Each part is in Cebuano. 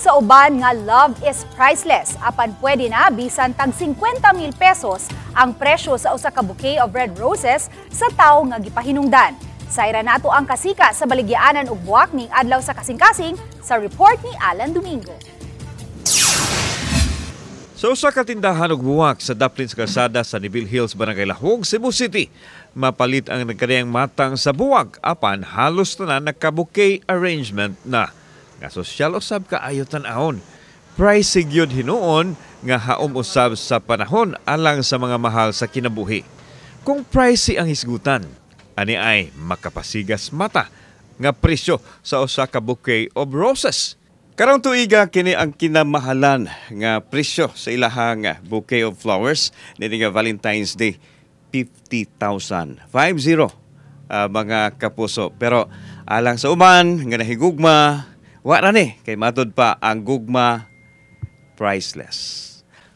sa uban nga love is priceless, apan pwede na bisan tag 50 mil pesos ang presyo sa usa ka bouquet of red roses sa tawo nga gipahinungdan. Sayra nato ang kasika sa baligyaanan ug buwak ning Adlaw sa Kasing-kasing sa report ni Alan Domingo. Sa usa ka tindahan og buwak sa daplin sa kalsada sa Neville Hills, Barangay Lahug, Cebu City, mapalit ang nagkadayang matang sa buwak apan halos tanan nagka-bouquet arrangement na. Nga sosyal usab kaayo tan-awon. Pricey gyud hinuon nga haom usab sa panahon alang sa mga mahal sa kinabuhi. Kung pricey ang hisgutan, ani ay makapasigas mata nga presyo sa usa ka bouquet of roses. Karong tuiga, kini ang kinamahalan nga presyo sa ilahang bouquet of flowers niini nga Valentine's Day, 50,000. 50, mga kapuso. Pero alang sa uban nga nahigugma, wa ra ni kay matud pa ang gugma priceless.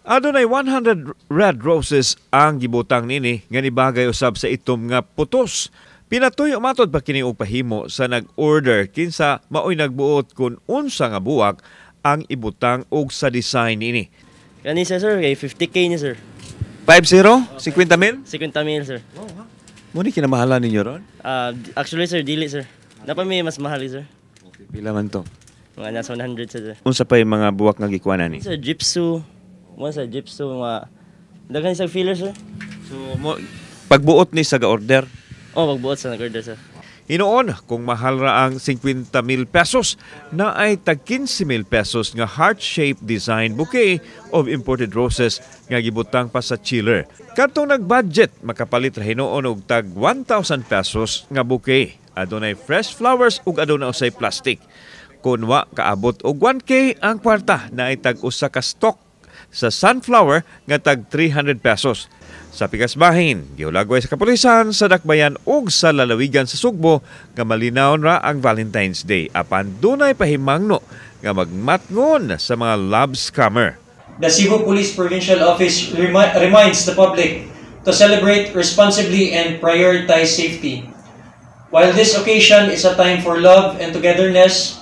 Adunay 100 red roses ang gibutang nini nga nibagay usab sa itom nga putos. Pinatuyo matod pa kini og pahimo sa nag-order kinsa maoy nagbuot kung unsa nga buwak ang ibutang og sa design niini. Kani sir, sir, kay 50K ni, sir. 50? 50 mil? 50 mil, sir. Mao ni kinamahalan ninyo ron? Actually, sir, dili, sir. Naa pa may mas mahal, eh, sir. Pila man to? Mga nasa 100, sir. Unsa pa yung mga buwak nga gikuha ni? Sir, gypsum. Mo sa gypsum, mga daghan sa filler, sir. So mo pagbuot ni sa ga-order? Oh, pagbuot sa nag-order, sir. Hinuon, kung mahal ra ang 50 mil pesos, na ay tag 15 mil pesos nga heart-shaped design bouquet of imported roses nga gibutang pa sa chiller. Katong nag-budget, makapalit ra hinuon og tag 1,000 pesos nga bouquet. Adunay fresh flowers ug aduna usay plastic. Kung wa kaabot og 1K ang kwarta, na ay tag usa ka stalk sa sunflower nga tag 300 pesos. Sa pikas bahin, gihulagway sa kapulisan sa Dakbayan ug sa lalawigan sa Sugbo nga malinawon ra ang Valentine's Day apan dunay pahimangno nga magmatngon sa mga love scammer. The Cebu Police Provincial Office reminds the public to celebrate responsibly and prioritize safety. While this occasion is a time for love and togetherness,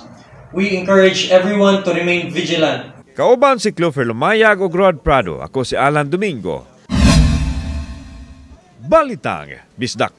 we encourage everyone to remain vigilant. Kauban si Clover Lumayag ug Rod Prado. Ako si Alan Domingo. Balitang Bisdak.